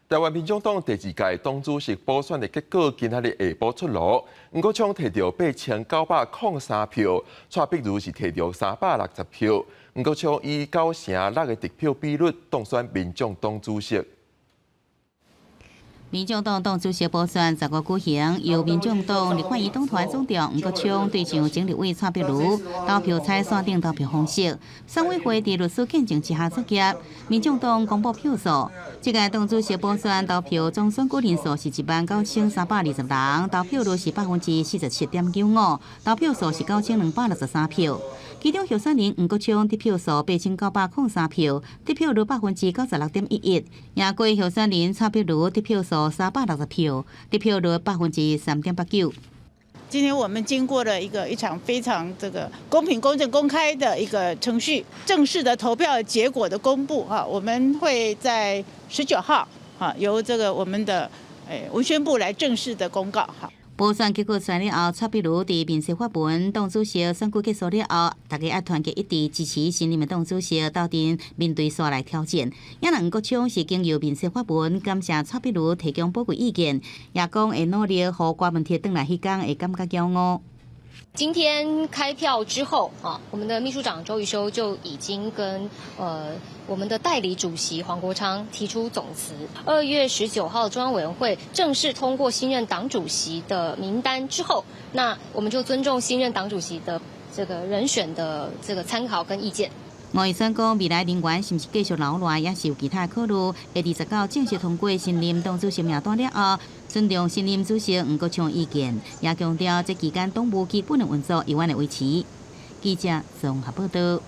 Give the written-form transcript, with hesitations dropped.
台灣民眾黨第二屆黨主席補選的結果，今仔日下晡出爐。黃國昌提著8903票，蔡碧如是提著360票。黃國昌以9成6的得票比率當選民眾黨主席。民眾黨黨主席補選15舉行，由民眾黨立法院黨團總召黃國昌對上前立委蔡壁如，投票採線頂投票方式。選委會佇律師見證之下作業，民眾黨公布票數。這屆黨主席補選投票總選舉人數是19,320人，投票率是47.95%，投票數是9,263票。其中候選人黃國昌得票數8903票，得票率96.11%；贏過候選人蔡壁如得票數360票，得票率3.89%。今天我們經過了一場非常這個公平、公正、公開的一個程序，正式的投票結果的公布哈，我們會在19號哈由這個我們的文宣部來正式的公告哈。補選結果出來了後，蔡壁如佇面書發文，黨主席選舉結束了後，大家愛團結一致支持新任的黨主席，鬥陣面對紲來挑戰。也黃國昌是經由面書發文，感謝蔡壁如提供寶貴意見，也講會努力予郭文鐵轉來彼工會感覺驕傲。今天開票之後啊，我們的秘書長周榆修就已經跟我們的代理主席黃國昌提出總辭。2月19號，中央委員會正式通過新任黨主席的名單之後，那我們就尊重新任黨主席的這個人選的這個參考跟意見。吳怡萱講，未來人員是毋是繼續留落，也是有其他考慮。會29正式通過新任黨主席名單了後，尊重新任主席黃國昌意見，也強調這期間黨務基本的運作猶原會維持。記者綜合報道。